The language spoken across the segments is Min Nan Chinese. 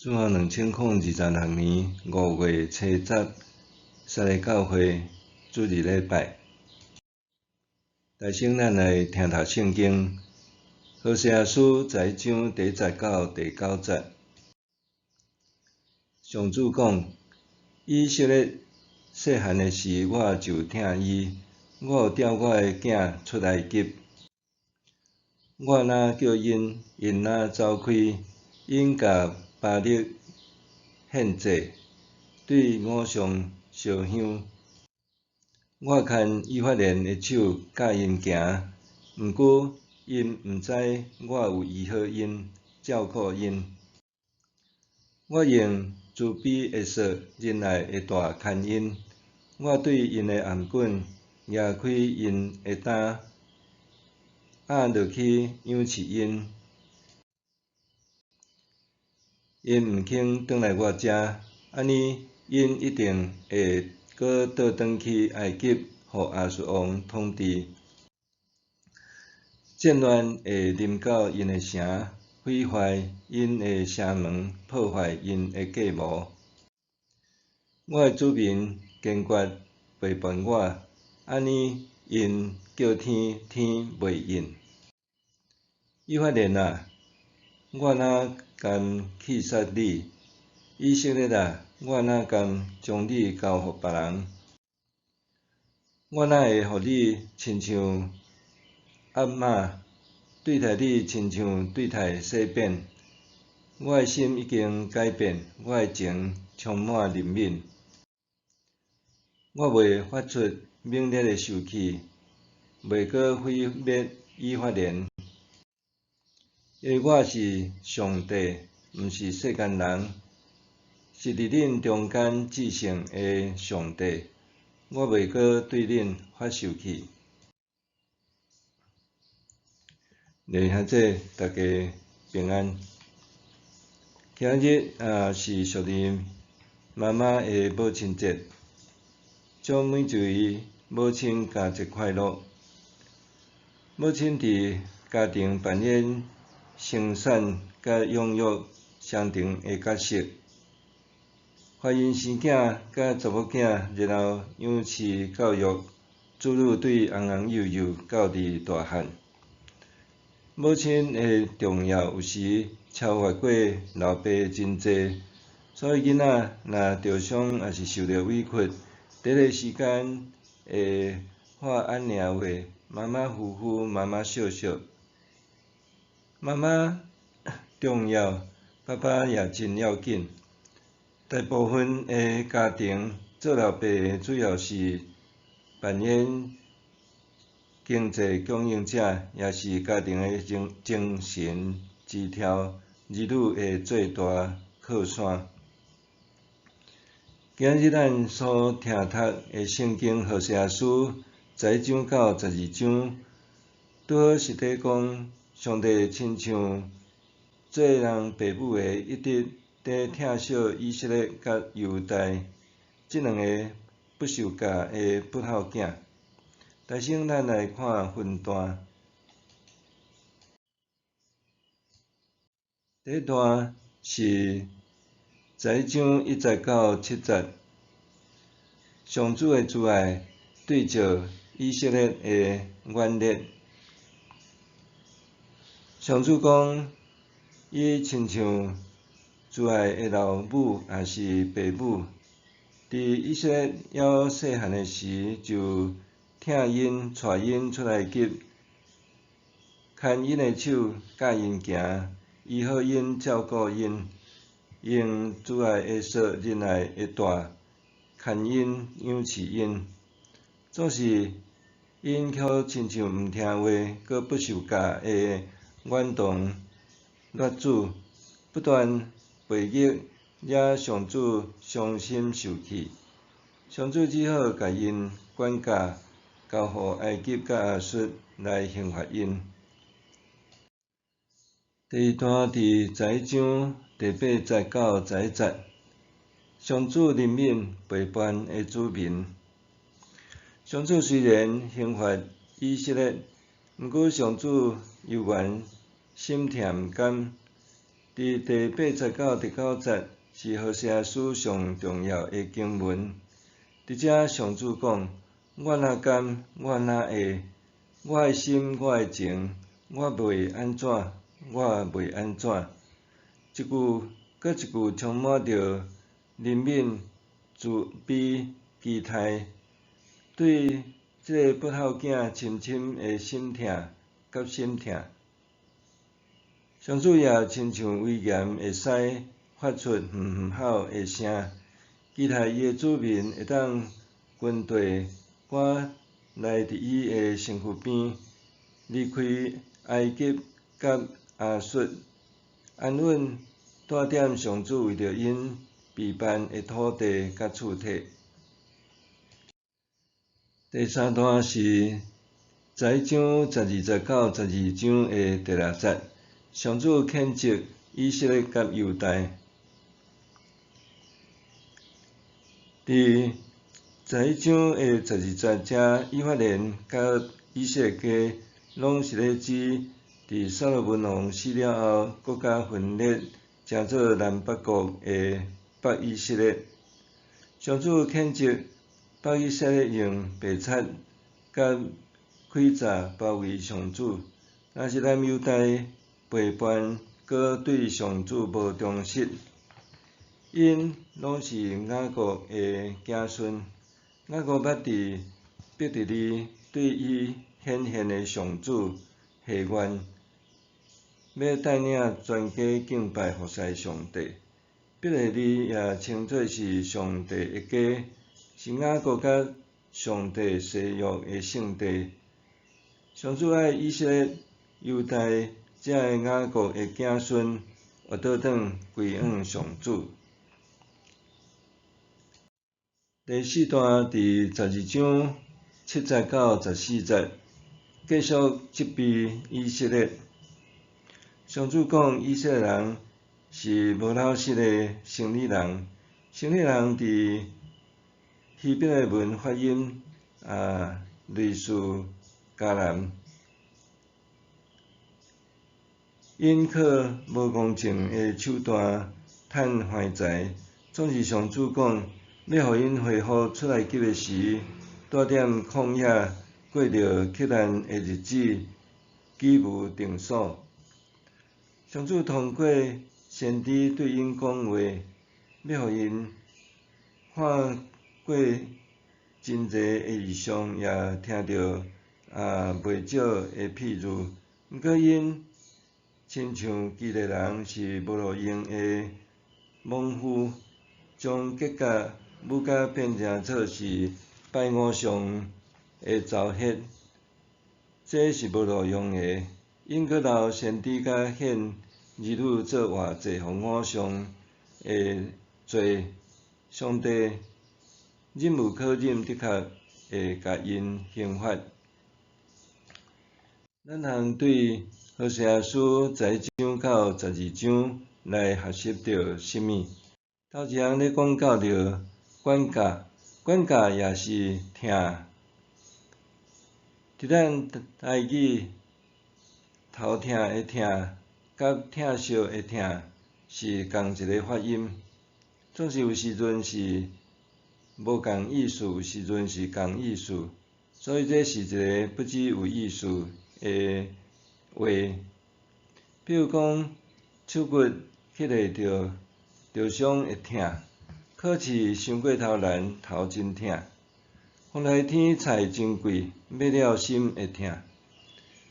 主後2026年5月7日，三个教會主日禮拜。台先咱來聽讀聖經，何西阿書11章第一節到第九節。上主講：以色列細漢的時，我就疼伊；我有帶我的囝出埃及。我若叫𪜶，𪜶若走開，𪜶共巴力獻祭，對偶像燒香。我牽以法蓮的手教𪜶行，毋過𪜶毋知我有醫好𪜶，照顧𪜶。我用慈悲的索、仁愛的帶牽𪜶。我對𪜶的頷頸攑開𪜶的擔，壓落去養飼𪜶。𪜶毋肯轉來我遮，按呢𪜶一定會閣倒轉去埃及，予亞述王統治。戰亂會臨到𪜶的城，毀壞𪜶的城門，破壞𪜶的計謀。我的子民堅決背叛我，按呢𪜶叫天，天袂應。以法蓮啊，我哪甘棄殺你？以色列啊，我哪甘將你交予別人？我哪會予你親像押瑪，對待你親像對待洗扁？我的心已經改變，我的情充滿憐憫。我袂發出猛烈的受氣，袂閣毀滅以法蓮。因為我是上帝，毋是世間人，是佇恁中間至聖的上帝。我袂閣對恁發受氣。弟兄姊，大家平安。今日啊是屬於媽媽的母親節，祝每一位母親佳節快樂。母親佇家庭扮演生產佮養育雙重的角色，懷孕生囝佮查某囝，然後養飼教育子女，對尪尪幼幼到佇大漢。母親的重要有時超越過老爸真濟，所以囡仔若著傷抑是受著委屈，第一个時間會喊按呢話：媽媽呼呼，媽媽惜惜。媽媽重要，爸爸也真要緊。大部分的家庭做老爸的主要是扮演經濟供應者，也是家庭的精神支柱，兒女的最大靠山。今日咱所聽讀的聖經何西阿書11章到12章，拄好是佇講上帝親像做人爸母的，一直佇疼惜以色列佮猶大這兩个不受教的不孝囝。台先咱來看分段。第一段是11章1節到7節，上主的慈愛對照以色列的軟弱。上主講，伊親像慈愛的老母抑是爸母，佇以色列猶細漢的時，就疼𪜶，帶𪜶出埃及，牽𪜶的手，教𪜶行，醫好𪜶，照顧𪜶，用慈愛的索、仁愛的帶，牽𪜶，養飼𪜶。總是𪜶卻親像毋聽話，閣不受教的頑童劣子，不斷背逆，惹上主傷心受氣。上主只好共𪜶管教，交予埃及佮亞述來刑罰𪜶。第二段佇11章第8節到11節，上主憐憫背叛的子民。上主雖然刑罰以色列，毋過上主猶原心疼毋甘，佇第八節到第九節是何西阿書上重要的經文。佇遮上主講：我若甘，我若會，我的心，我的情，我袂按怎，我袂按怎。一句閣一句充滿著憐憫、慈悲、期待，對這個不孝囝深深的心疼佮心疼。上主也親像威嚴會使發出哼哼吼的聲，期待伊的子民會當軍隊趕來佇伊的身軀邊，離開埃及佮亞述，安穩蹛踮上主為著𪜶備辦的土地佮厝體。第三段是十一章十二節到十二章的第六節，上主譴責以色列佮猶大。佇十一章的十二節遮，以法蓮佮以色列家攏是咧指佇掃羅文王死了後，閣較分裂，成做南北國的北以色列。上主譴責北以色列用白賊佮詭詐包圍上主，若是南猶大背叛，閣對上主無忠實。𪜶攏是雅各的子孫，雅各捌佇伯特利對伊顯現的上主下願，欲帶領全家敬拜服侍上帝。伯特利也稱做是上帝的家，是雅各佮上帝誓約的聖地。上主愛以色列、猶大這个雅各的子孫，活倒轉歸向上主。第四段佇十二章七節到十四節，繼續責備以色列。上主講以色列人是無老實的生理人，生理人佇希伯來文發音啊，類似迦南。𪜶靠無公正的手段趁橫財，總是上主講，欲予𪜶恢復出埃及的時，蹛踮曠野過著克難的日子，居無定所。上主通過先知對𪜶講話，欲予𪜶看過真濟的異象，也聽著袂少的譬喻。毋過𪜶親像基列人是無路用的莽夫，將結甲舞甲變成做是拜偶像的槽血，這是無路用的。𪜶閣留先知佮獻兒女做活祭予偶像的罪，上帝忍無可忍，的確會共𪜶刑罰。咱通對何西阿書十一章到十二章來學習著啥物？頭一項咧講到著管教，管教也是疼。佇咱台語頭疼的疼，佮疼惜的疼是仝一个發音，總是有時陣是無仝意思，有時陣是仝意思，所以這是一个不只有意思的話。比如講，手骨去咧著，著傷會疼；考試傷過頭難，頭真疼。風台天菜真貴，買了心會疼。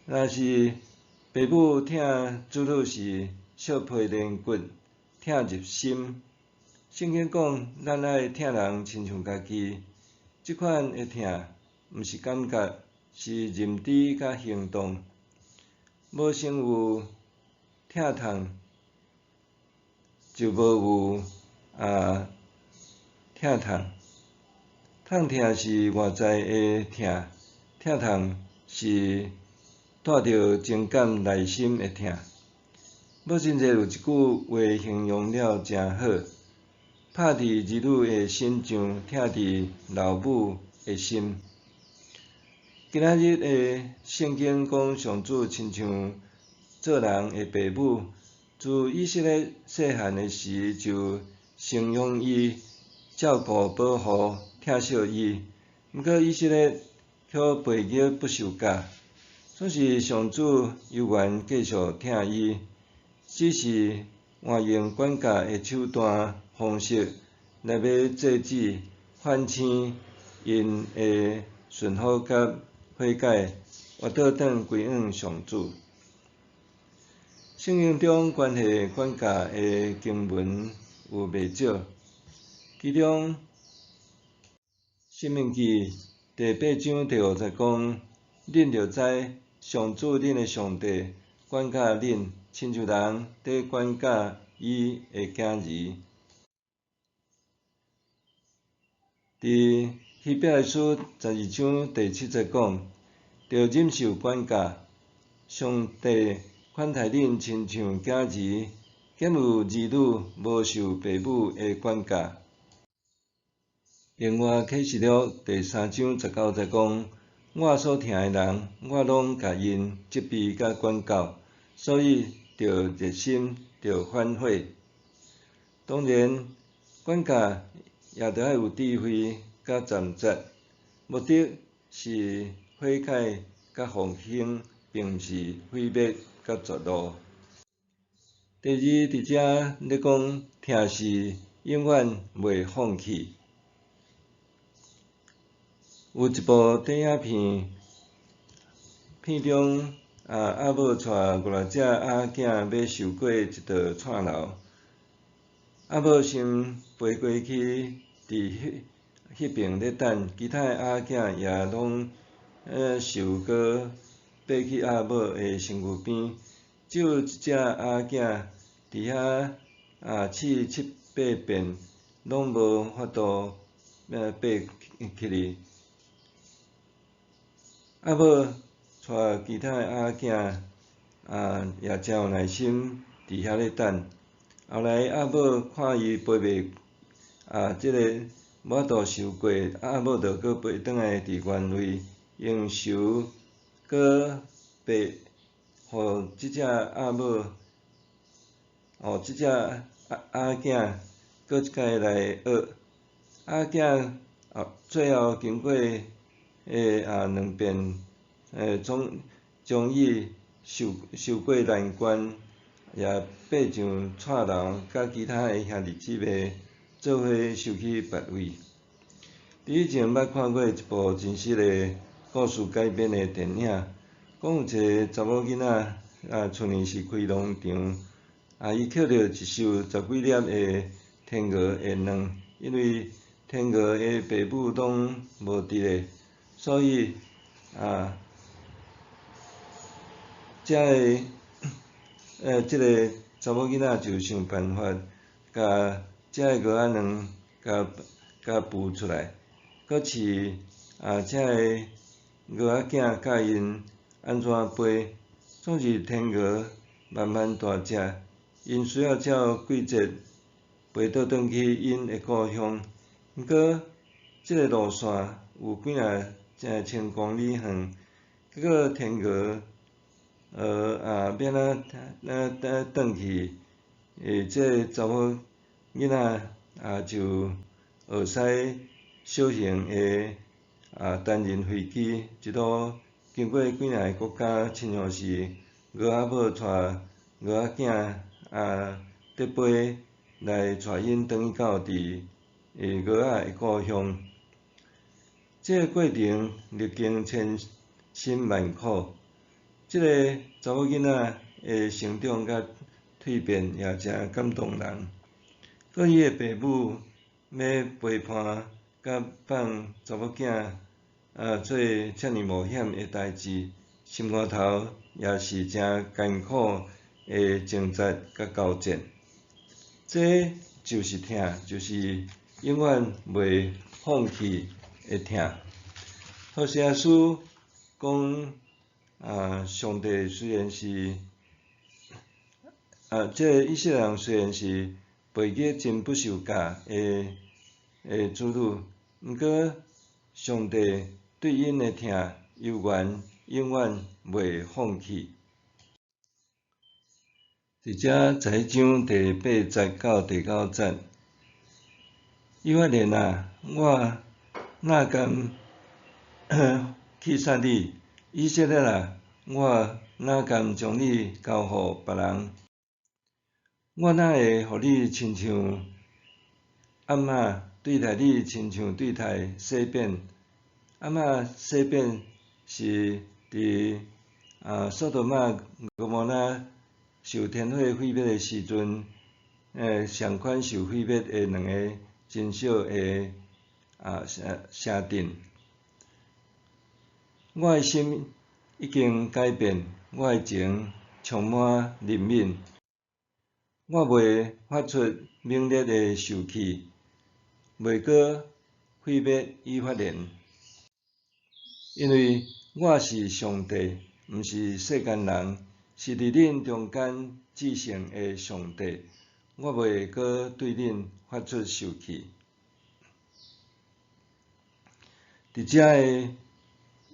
若是爸母疼子女時，相批連骨，疼入心。聖經講，咱愛疼人親像家己，這款的疼，毋是感覺，是認知佮行動。無先有疼痛，就無有疼痛。痛疼是外在的疼，疼痛是帶著情感內心的疼。母親節有一句話形容了誠好：拍佇兒女的身上，疼佇老母的心。今仔日的聖經講，上主親像做人的爸母，自以色列細漢的時就生養伊，照顧保護疼惜伊。毋過以色列卻背逆不受教，總是上主猶原繼續疼伊，只是換用管教的手段方式來欲制止反省𪜶的順服佮悔改，倚倒轉歸向上主。聖經中關係管教的經文有袂少，其中《申命記》第八章第五節講：恁著知上主恁的上帝管教恁，親像人佇管教伊的囝兒。佇希伯來書十二章第七節講：著忍受管教，上帝款待恁親像囝兒，敢有兒女無受爸母的管教？另外啟示錄第三章十九節講：我所疼的人，我攏共𪜶責備佮管教，所以著熱心，著反悔。當然，管教也著愛有智慧佮站節，目的是悔改佮復興，並毋是毀滅佮絕路。第二，佇遮咧講，疼是永遠袂放棄。有一部電影片，片中啊阿母帶五六隻鴨仔欲游過一道蔡樓，阿母先飛過去，佇彼彼爿咧等，其他的鴨仔也攏游過爬去阿母的身軀邊，只有一隻鴨仔佇遐啊試七八遍，攏無法度爬起去。阿母帶其他的鴨仔啊，也誠有耐心佇遐咧等。後來阿母看伊飛袂啊，這个無法度游過，阿母就閣飛轉來佇原位，用手閣爬，予這隻阿母，予這隻鴨鴨仔閣一擺來學。鴨仔啊，最後經過的啊兩遍，終終於受受過難關，也爬上蔡樓，佮其他的兄弟姊妹做伙游去別位。佇以前捌看過一部真實的故事改編的電影，講有一个查某囡仔啊，厝裡是開農場，啊，伊抾著一岫十幾粒的天鵝的卵，因為天鵝的爸母攏無佇咧，所以啊，遮个這个查某囡仔就想辦法，共遮个鵝仔卵共共孵出來，閣試啊，遮个鵝仔囝教𪜶按怎飛，總是天鵝慢慢大隻，𪜶需要照季節飛倒轉去𪜶的故鄉。毋過，這个路線有幾若千公里遠，結果天鵝啊，欲按怎轉去？這个查某囡仔啊就學駛小型的啊單人飛機，一路經過幾若个國家，親像是鵝仔母帶鵝仔囝啊，佇飛來帶𪜶轉去到佇鵝仔的故鄉。這个過程歷經千辛萬苦，這个查某囡仔的成長佮蛻變也誠感動人。閣伊的爸母欲陪伴佮放查某囝啊做遮爾冒險的代誌，心肝頭也是誠艱苦的掙扎佮交戰。這就是疼，就是永遠袂放棄的疼。何西阿書講啊，上帝雖然是啊，這个以色列人雖然是背逆真不受教的的子女，毋過上帝對𪜶的疼猶原永遠袂放棄。佇佇遮十一章第八節到第九節，以法蓮啊，我哪甘棄殺你？以色列啊，我哪甘將你交予別人？我哪會予你親像押瑪對待你，親像對待洗扁？押瑪洗扁是佇索多瑪、蛾摩拉受天火毀滅的時陣，仝款受毀滅的兩个真小的城城鎮。我的心已經改變，我的情充滿憐憫。我袂發出猛烈的受氣，袂閣毀滅以法蓮，因為我是上帝，毋是世間人，是佇恁中間至聖的上帝。我袂閣對恁發出受氣。佇遮的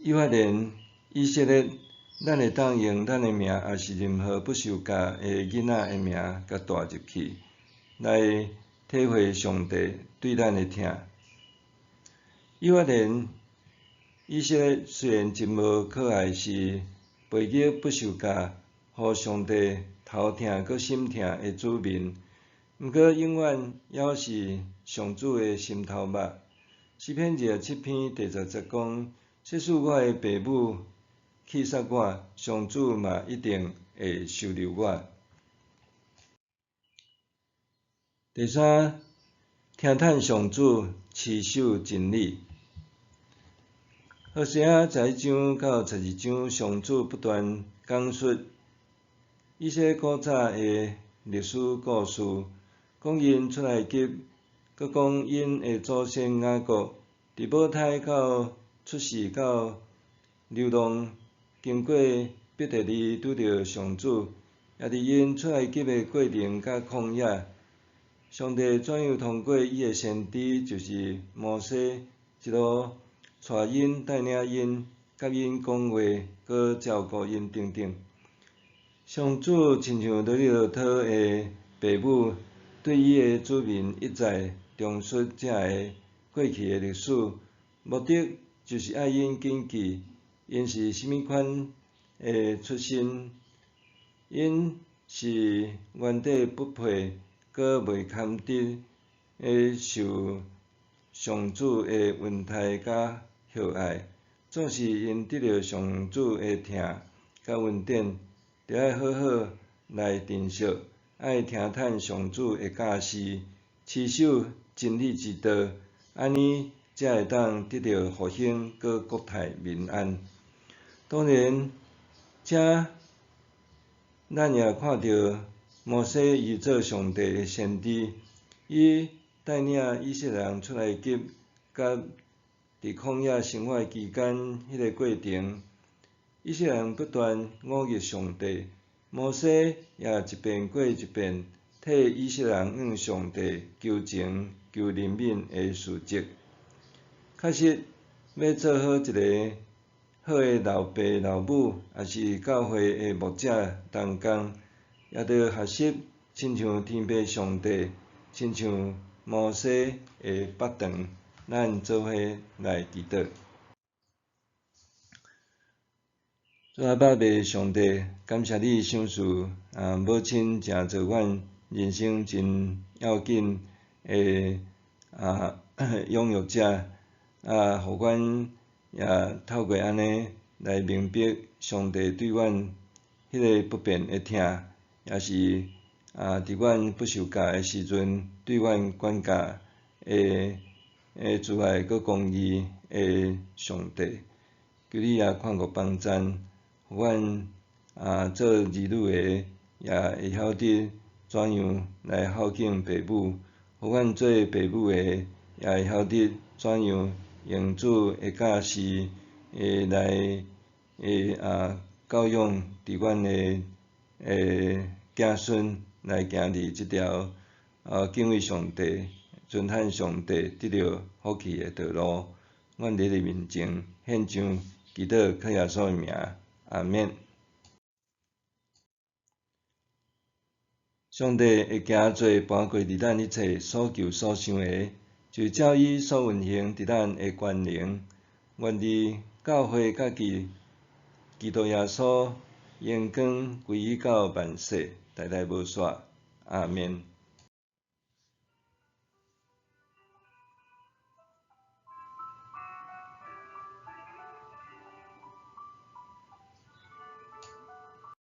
以法蓮、以色列，咱會當用咱的名，抑是任何不受教的囡仔的名，共帶入去，來體會上帝對咱的疼。以法蓮、以色列雖然真無可愛，是背逆不受教，予上帝頭疼閣心疼的子民，毋過永遠猶是上主的心頭肉。詩篇27篇第10節講：即使我的爸母棄殺我，上主嘛一定會收留我。第三，聽趁上主持守真理。何西阿十一章到十二章，上主不斷講述以色列古早的歷史故事，講𪜶出埃及，閣講𪜶的祖先雅各佇母胎到出世到流浪，經過伯特利拄著上主，也佇𪜶出埃及的過程佮曠野，上帝怎樣通過伊的先知，就是摩西，一路帶𪜶帶領𪜶，佮𪜶講話，閣照顧𪜶等等。上主親像羅里羅討的爸母，對伊的子民一再重述這个過去的歷史，目的就是愛𪜶謹記，𪜶是啥物款的出身，𪜶是原底不配，閣袂堪得受上主的恩待佮厚愛。總是𪜶得著上主的疼佮恩典，著愛好好來珍惜，愛聽趁上主的教示，持守真理之道，按呢才會當得著復興閣國泰民安。當然，遮咱也看著摩西伊做上帝的先知，伊帶領以色列人出埃及，佮佇曠野生活期間彼个過程，以色列人不斷忤逆上帝，摩西也一遍過一遍替以色列人向上帝求情、求憐憫的事蹟。確實，欲做好一个好的老爸老母，抑是教會的牧者同工，也著學習親像天父上帝，親像摩西的腹腸，咱做伙來祈禱。主阿爸父上帝，感謝你賞賜母親成做阮人生真要緊的養育者，予阮也透過按呢來明白上帝對阮彼个不變的疼，也是佇阮不受教的時陣對阮管教的慈愛閣公義的上帝，求你也看顧幫贊，予阮做兒女的也會曉得怎樣來孝敬爸母，予阮做爸母的也會曉得怎樣用主的教示來教養佇阮的子孫來行佇這條敬畏上帝、尊敬上帝、得著福氣的道路。阮佇你面前獻上祈禱，靠耶穌的名，阿們。上帝的行做搬過佇咱一切所求所想的，就照伊所運行佇咱的權能。願佇教會佮基督耶穌榮光歸於到萬世，代代無煞。阿免。